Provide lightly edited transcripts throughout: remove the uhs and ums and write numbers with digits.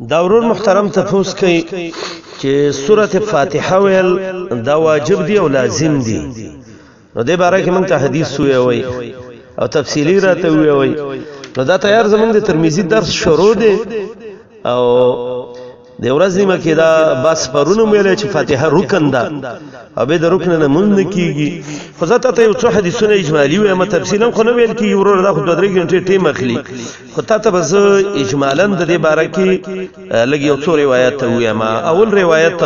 دا ورور محترم تفوس کوي چې سورته فاتحه ویل دا واجب دی او لازم دی. نو دې باره کې موږ ته حدیث وی او تفصیلی راته وی. نو دا تیار زمونږ د ترمذی درس شروع دی او د ورځ نیمه کې دا بس پرونو ویل چې فاتحه رکن ده او به د رکن نه مونږ نه کیږي. خو زه ته یو څو حدیثونه اجمالی وایم، تفصیلا خو نه ویل کیږي ورور، دا خو 2-3 غنټې ټیم اخلي. خو تا ته به زه اجمالا د دې باره کې لږ یو څو روایت وایم. اول روایت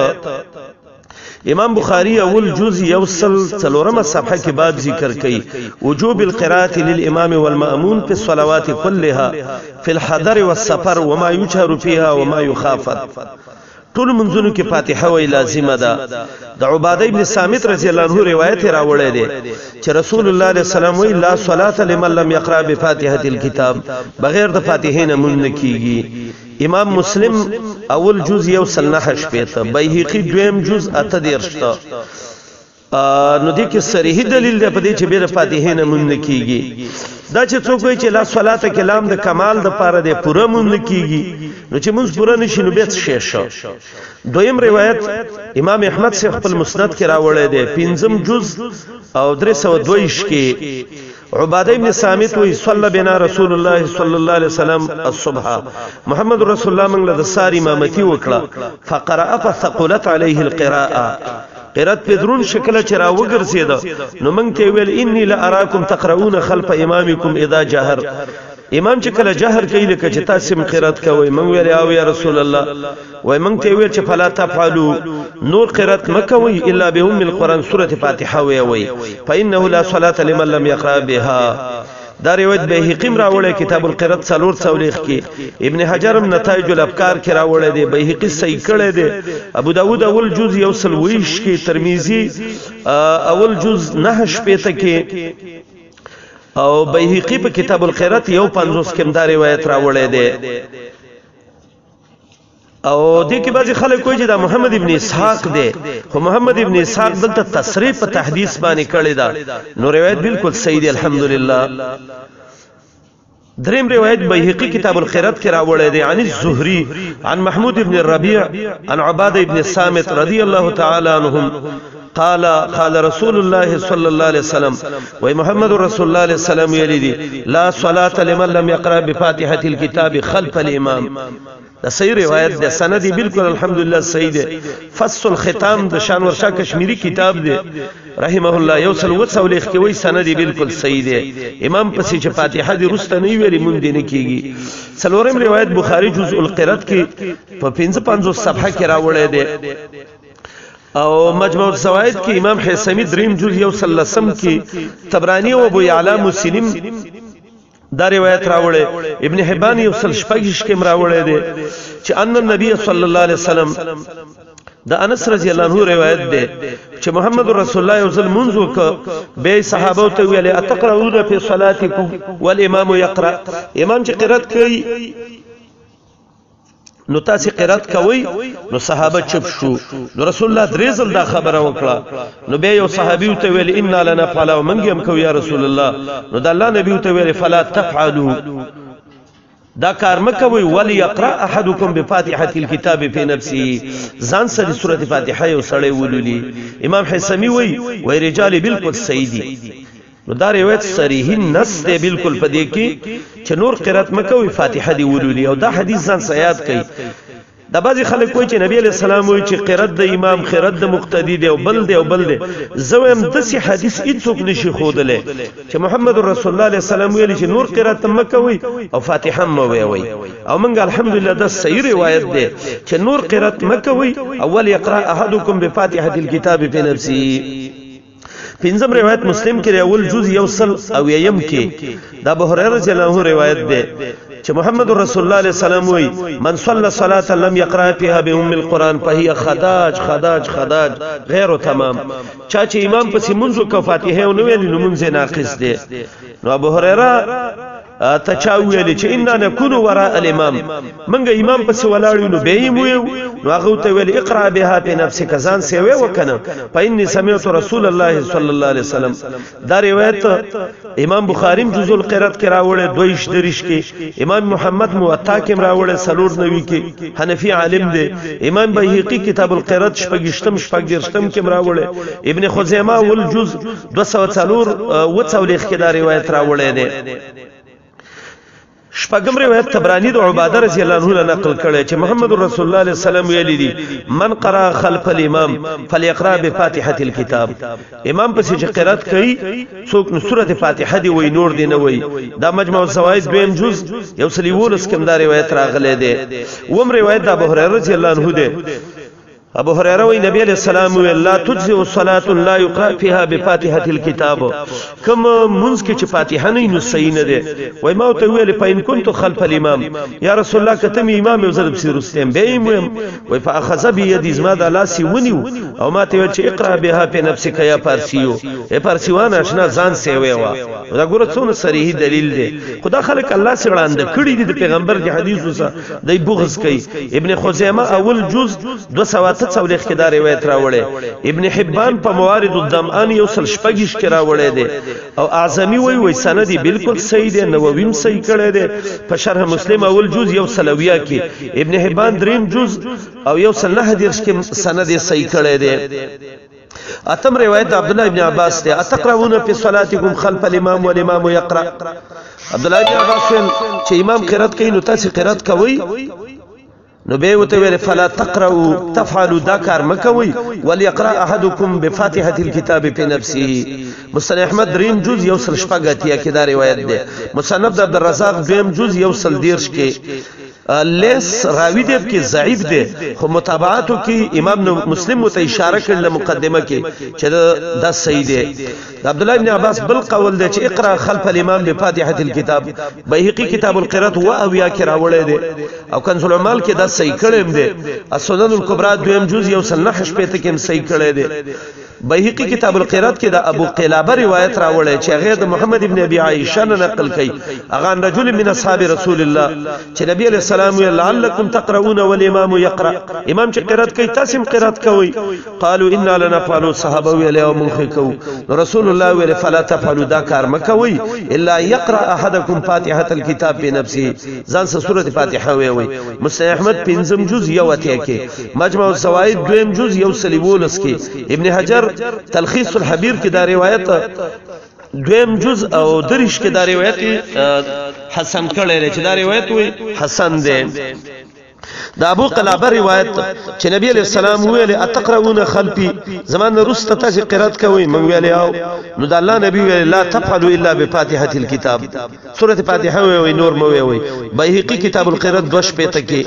امام بخاری اول جز 104 صفحه کې باب ذکر کړي، وجوب القراءة للامام والمأمون في الصلوات كلها في الحضر والسفر وما يجهر فيها وما يخافت. ټول منځونو کې فاتحه وی لازمه ده. د عباده ابن صامت رضی الله عنه روایت راوړی دی چې رسول الله علیه السلام وی لا صلاة لمن لم يقرأ بفاتحة الكتاب، بغیر د فاتحې نه مونږ نه کیږي. امام مسلم اول جز 109، بیهقي دویم جز 38. نو دې کې صریح دلیل دی په دې چې بیر فاتحې نه مونږ نه کیږي. دا چې څوک وایي چې لا صلات کلام د کمال د پاره دی پوره مونږ نه کیږي، نو چې مونږ پوره نشي نو بیا څه شی شو. دویم روایت امام احمد سے خپل مسند کې راوړی دی، 5 جز او 322 کې عباده ابن صامت وی صلی بنا رسول الله صلی الله علیه وسلم الصبح، محمد رسول الله موږ له سار امامتي وکړه، فقرأ فثقلت عليه القراءه، قرات په درون شکل چې را وګرځید نو موږ ته ویل انی لاراکم تقرؤون خلف امامکم اذا جهر، امام چې کله جهر کوي لکه چې تاسو هم قرات کوئ. موږ ویل او یا رسول الله، وای موږ ته ویل چې فلا تفعلوا، نور قرات مکوي الا بهم القران سوره فاتحه وی وی فانه لا صلاه لمن لم يقرأ بها. دا روایت بیهقي راوړی کتاب القرات 44 کې، ابن حجر هم نتایج الافکار کې راوړی دی، بیهقي صحیح کړی دی، ابو داود اول جز 120 کې، ترمذی اول جز 9 کې، او بیهقي په کتاب القرات 150 کې دا روایت راوړی دی. او دې کې بعضې خلک وایي چې دا محمد ابن اسحاق دی، خو محمد ابن اسحاق دلته تصریح په تحدیث باندې کړې ده، نو روایت بالکل صحیح دی الحمدلله. دریم روایت بیهقي کتاب القرات کې راوړی دی، عن الزهري عن محمود ابن الربيع عن عباده ابن الصامت رضی الله تعالی عنهم قال قال رسول الله صلى الله عليه وسلم، وای محمد رسول الله عليه السلام ویلي دي لا صلاة لمن لم يقرأ بفاتحة الكتاب خلف الامام. دا صحیح روایت ده، سند بالکل الحمدلله صحیح ده. فصل الختام د شان ورشا کشمیری کتاب دی رحمه الله 140 کې وای سند بالکل صحیح ده. امام پسې چې فاتحه دی رسته نه ویلي مونږ دی نه کیږي. څلورم روایت بخاری جزء القرات کې په 55 صفحه کې راوړی دی، او مجموع الزوائد کې امام حسمی دریم جز 110 کې، طبرانی او ابو یعلا مسلم دا روایت راوړی، ابن حبان 126 کې راوړی دی چې ان النبی صلی الله علیه وسلم، د انس رضی الله عنه روایت دی چې محمد رسول الله یو ځل مونځ وکړ، بیا صحابه ته ویل اتقرؤون فی صلاتکم والامام یقرأ، امام چې قرات کوي نو تاسو قرات کوئ، نو صحابه چپ شو. نو رسول الله درې ځل دا خبره وکړه، نو بیا یو صحابي ته ویل انا لنفعل، موږ هم کوو یا رسول الله. نو د الله نبی ته ویل فلا تفعلوا، دا کار مکوئ، وليقرأ احدكم بفاتحة الكتاب في نفسه، ځان سره سورة فاتحه یو سړی ولولي. امام حسمی وی وی رجال بالکل صحیح دي. نو دا روایت صریح نص دی بالکل په دې کې چې نور قرات مکوئ فاتحه دی ولولي، او دا حدیث ځان سره یاد کړئ. دا بعضې خلک وایي چې نبی علیه السلام وایي چې قرات د امام قرات د مقتدي دی او بل دی او بل دی. زه وایم داسې حدیث هیڅوک نشي ښودلی چې محمد رسول الله علیه السلام ویلي چې نور قرات مه کوئ او فاتحه مه ویوئ. او موږ الحمدلله دا صحیح روایت دی چې نور قرات مه کوئ او وليقرأ احدکم بفاتحة الكتاب في نفسه. پنځم روایت مسلم کې اول جز 101 کې دا ابو هريره رضی الله عنه روایت دی چې محمد رسول الله علیه السلام وی من صلى صلاة لم يقرأ فيها بأم القرآن فهي خداج خداج خداج غیر تمام. چا چې امام پسې مونځ وکړ فاتحه ونه ویلې نو مونځ یې ناقص دی. نو ابو هريره ته چا ویل چې انا نكون وراء الامام، منګه امام پسې ولاړ یو نو به یې ویو. نو هغه ته ویل اقرا بها په نفسک، ځان سی وی وکنه، فإني سمعت رسول الله صلی الله علیه وسلم. دا روایت امام بخاری جزء القرات کې راوړی دویش دریش کې، امام محمد موطا کې راوړی سلور نوي کې، حنفي عالم دی. امام بیهقي کتاب القرات شپږشتم شپږدېرشتم کې راوړی، ابن خزیمه ول جز 204 وڅولېخ کې دا روایت راوړی دی. شپږم روایت طبرانی د عباده رضی الله عنه نقل کړی چې محمد رسول الله علیه السلام ویلي دي من قرأ خلف الامام فليقرأ بفاتحه الكتاب. امام پسې چې قرات کوي څوک نو سورته فاتحه دی وای، نور دی نه وای. دا مجمع الزوائد دویم جز 111 کې دا روایت راغلی دی. وم روایت د ابو هريره رضی الله عنه دی. ابو هريره وی نبی علیہ السلام وی لا تجزئ صلاة لا يقرأ فيها بفاتحه الكتاب، کوم منځ کې چې فاتحه نه نو صحیح نه دی. وای ما ته ویل فإن كنت خلف الامام یا رسول الله، کته می امام یو ضرب سي رستم به ویم. وای فاخذ بيدي، زما د لاس ونیو او ما ته ویل چې اقرا بها په نفسك یا فارسیو، ای فارسیوان اشنا ځان سی وی وا. دا ګوره څونه صریح دلیل دی. خدا خلک الله سره وړاندې کړی دی د پیغمبر د حدیثو سره دی بغض کوي. ابن خزیمه اول جز 248 کې دا روایت راوړی، ابن حبان په موارد الظمآن 126 کې راوړی دی، او اعظمی وی وی سند بالکل صحیح دی، نووي هم صحیح کړی دی په شرح مسلم اول جز 120 کې، ابن حبان دریم جز او 139 کې سند صحیح کړی دی. اتم روایت عبد الله ابن عباس دی، اتقرؤون فی صلاتکم خلف الامام والامام یقرأ. عبد الله ابن عباس چې امام قرات کوي نو تاسو قرات کوئ، نو به وته ویل فلا تقرأوا تفعلوا، دا کار مکوي، وليقرأ احدكم بفاتحه الكتاب في نفسه. مسند احمد دریم جز 186 کې دا روایت ده. مصنف د عبد الرزاق دویم جز 130 کې لیس راوی دی کې ضعیف دی، خو متابعاتو کې امام مسلم ته اشاره کړل مقدمه کې چې دا صحیح دی. عبد الله ابن عباس بل قول دی چې اقرا خلف الامام بفاتحه الكتاب، بیهقي کتاب القرات و او یا کې راوړی دی، او کنز العمال کې دا صحیح کړی دی. السنن الکبرى دویم جز 109 کې هم صحیح کړی دی. بیهقي کتاب القرات کې د ابو قلابه روایت راوړی چې هغه د محمد ابن ابي عائشه نه نقل کړي، هغه رجل من اصحاب رسول الله چې نبی علیہ السلام ویل لعلکم تقرؤون والامام يقرأ، امام چې قرات کوي تاسو هم قرات کوئ. قالوا انا لنفعل، صحابه ویل او مونږ کوو. رسول الله ویل فلا تفعلوا، دا کار مکوئ الا يقرأ احدكم فاتحه الكتاب بنفسه، ځان سره سوره فاتحه وی. مسند احمد پنځم جز 1 کې، مجمع الزوائد دویم جز 111 کې، ابن حجر تلخیص الحبیر کې دا روایت دویم جز او درش کې دا روایت حسن کړی دی، چې دا روایت وی حسن دی. د ابو قلابه روایت چې نبی علیہ السلام ویل اتقرؤون خلفی، زمان رسته تاسو قرات کوئ، مونږ ویل او نو د الله نبی ویل لا تفعلوا الا بفاتحه الكتاب، سوره فاتحه وی نور مو وی. بیهقي کتاب القرات 2 کې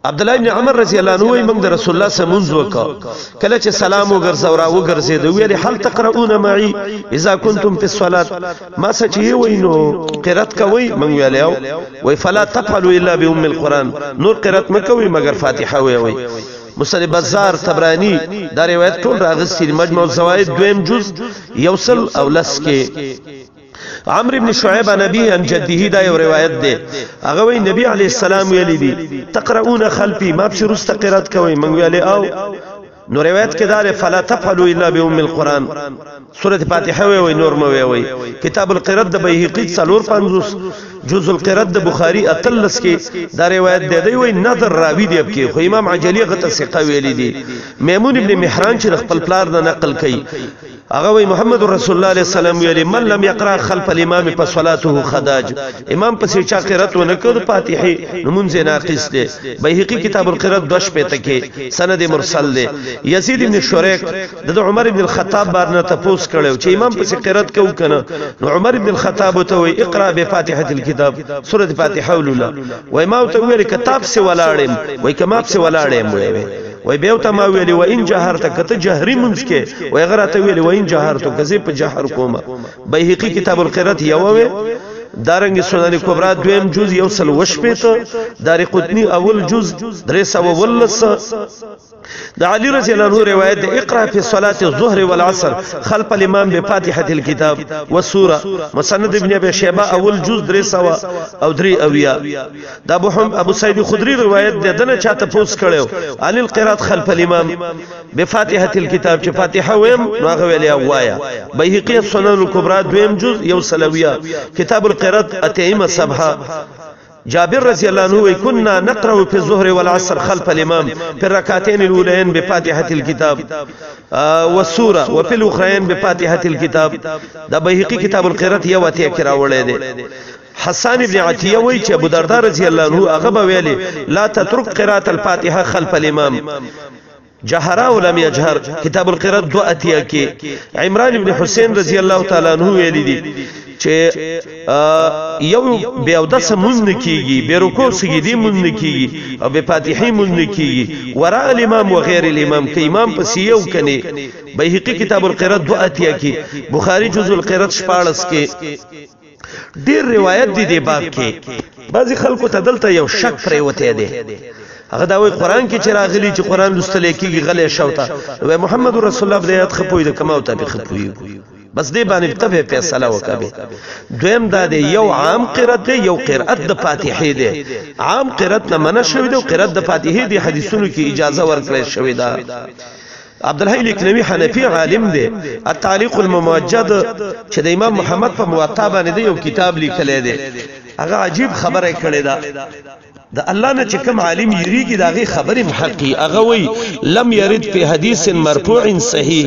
عبد الله ابن عمر رضی الله عنه وی موږ د رسول الله سره مونځ وکړ، کله چې سلام وګرځاو را وګرځېد ویل هل تقرؤون معي اذا كنتم في الصلاه، ما څه چې وی نو قرات کوي، مونږ ویل او وی فلا تفعلوا الا بام القران، نور قرات مکوي مګر فاتحه وی وی. مسند بزار طبرانی دا روایت ټول راغستي، مجموع الزوائد دویم جز 110 کې. عمرو بن شعیب نبی عن جده دا یو روایت دی، هغه وی نبی علی السلام ویلی دی تقرؤون خلفی، ما پسې وروسته قرات کوئ، مونږ ویلی او نو روایت کې دا دی فلا تفعلوا الا بام القرآن، سورة فاتحه وی وی نور مو وی وی. کتاب القرات د بیهقي 54 جز القرات د بخاری 18 کې دا روایت دی. دی وی نظر راوی دی کې، خو امام عجلی غته ثقه ویلی دی. میمون ابن مهران چې خپل پلار نه نقل کوي هغه وی محمد رسول الله علیه السلام ویلی من لم یقرأ خلف الامام فصلاته خداج، امام پسې چا قرات ونه کړ فاتحه نو مونځ ناقص دی. بیهقي کتاب القرات 2 کې سند مرسل دی. یزید ابن شریک د عمر ابن الخطاب بار نه تپوس کړو چې امام پسې قرات کو کنه، نو عمر ابن الخطاب ته وی اقرا بفاتحه الكتاب، سوره فاتحه ولولا. وای ما ته ویل کتاب سي ولاړم، وای کما سي ولاړم وای وای به ته ما ویلی و ان جهرت کته جهری مونږ کې وای غره ته ویلی و ان جهرت کزه په جهر کومه. بیهقي کتاب القرات یو وی، دارنګ سنن کبرا دویم جز 128، دار قطنی اول جز 319، د علی رضی الله عنه روایت ده، اقرا فی صلاة الظهر والعصر خلف الامام بفاتحة الكتاب والسورة، مسند ابن ابي شیبه اول جز 373. د ابو سعید خدری روایت ده، دنه چاته پوس کړو عن القرات خلف الامام بفاتحة الكتاب چې فاتحه ویم نو هغه ویلې وایا. بیهقی سنن الکبرى دویم جز 1 کتاب القرات اتیمه صفحه. جابر رضی الله عنه كنا نقرأ في الظهر والعصر خلف الإمام في الركعتين الأولين بفاتحة الكتاب والسورة وفي الأخرين بفاتحة الكتاب. دا بيهقي کتاب القرات یو اتیا کې راوړی دی. حسان ابن عطیه وایي چې ابو درداء رضی الله عنه هغه به ویلي لا تترك قراءة الفاتحة خلف الإمام جهر او لم يجهر، کتاب القرات 2 کې. عمران ابن حسین رضی الله تعالی عنہ ویلي دي چې یو بې اودسه مونځ نه کېږي، بې رکوع سجدې مونځ نه کېږي او بې فاتحې مونځ نه کېږي، وراء الامام وغیر الامام، که امام پسې یو کنې. بیهقي کتاب القرات 2 کې، بخاري جزء القرات 16 کې. ډېر روایت دي دې باب کې. بعضې خلکو ته دلته یو شک پرېوتی دی، هغه دا وایي قرآن کې چې راغلي چې قرآن لوستلی کېږي غلی شه ته، وایي محمد رسول الله په دې آیت ښه پوهېده که ما ورته پرې ښه پوهېږو، بس دې باندې ته به فیصله وکړې. دویم دا دی یو عام قرات دی، یو قرات د فاتحې دی. عام قرات نه منع شوی دی او قرات د فاتحې دی حدیثونو کې اجازه ورکړی شوې ده. عبدالحی لکنوی حنفي عالم دی، التعلیق الممجد چې د امام محمد په موطا باندې دی یو کتاب لیکلی دی، هغه عجیب خبره کړې ده. د الله نه چې کوم عالم یریږي د هغې خبرې محقي. هغه وایي لم یرد فی حدیث مرفوع صحیح،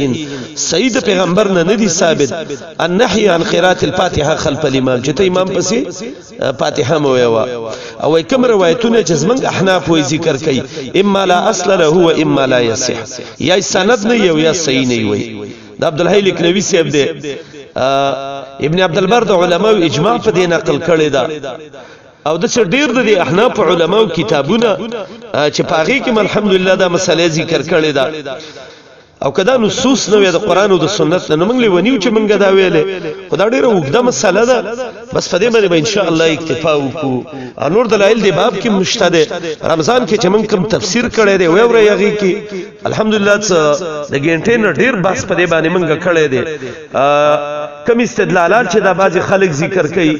صحیح د پیغمبر نه نه دی ثابت النحی عن قرات الفاتحه خلف الامام، چې ته امام پسې فاتحه مه ویوه. او وایي کوم روایتونه چې زموږ احناف وایي ذکر کوي اما لا اصل له و اما لا یصح، یا سند نه یو یا صحیح نه وي. د عبدالحی لکنوي صاحب دی، ابن عبدالبر د علماو اجماع په دې نقل کړې ده. او د څه ډیر د دې احناف علماو کتابونه چې په هغې کې الحمدلله دا مسئله ذکر کړې ده. او که دا نصوص نه وي د قرآن او د سنت نه، نو موږ لیوني چې موږ دا ویلې، خو دا ډېره اوږده مسئله ده، بس په دې باندې به انشاءالله اکتفا وکړو. او نور دلایل دې باب کې مشته دی. رمضان کې چې موږ کوم تفسیر کړی دی ویورئ هغې کې الحمدلله څه د ګنټې نه ډېر بحث په دې باندې موږ کړی دی. کوم استدلالات چې دا بعضې خلک ذکر کوي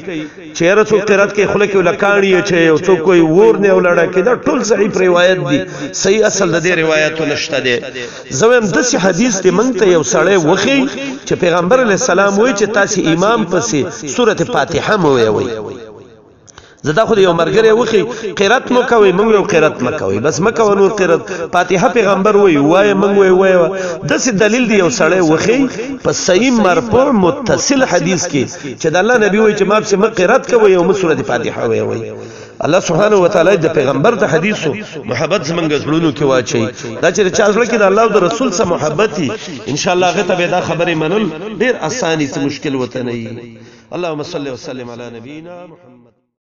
چې یاره څوک قرات کوي خوله کې ورله کاڼي اچوي او څوک وایي ور نه ولاړه کوي، دا ټول ضعیف روایت دي، صحیح اصل د دې روایتو نشته دی. زه وایم داسې حدیث دی موږ ته یو سړی وښیي چې پیغمبر علیه السلام وایي چې تاسې امام پسې سورت فاتحه مه ویوئ. زه دا خو د یو ملګری وښیي قرات مو کوئ، موږ یو قرات مه کوئ، بس مه کوه نور قرات، فاتحه پیغمبر وایي وایه، موږ وایو وایه. داسې دلیل دی یو سړی وښیي په صحیح مرفوع متصل حدیث کې چې د الله نبي وایي چې ما پسې مه قرات کوئ او مه سورت فاتحه ویوئ. الله سبحانه وتعالی د پیغمبر د حدیثو محبت زمونږ زړونو کې واچوي. دا چې چا زړه کې د الله او د رسول سره محبت وي ان شاء الله هغه ته به دا خبرې منل ډېر اساني، څه مشکل ورته نه وي. اللهم صل وسلم على نبينا محمد.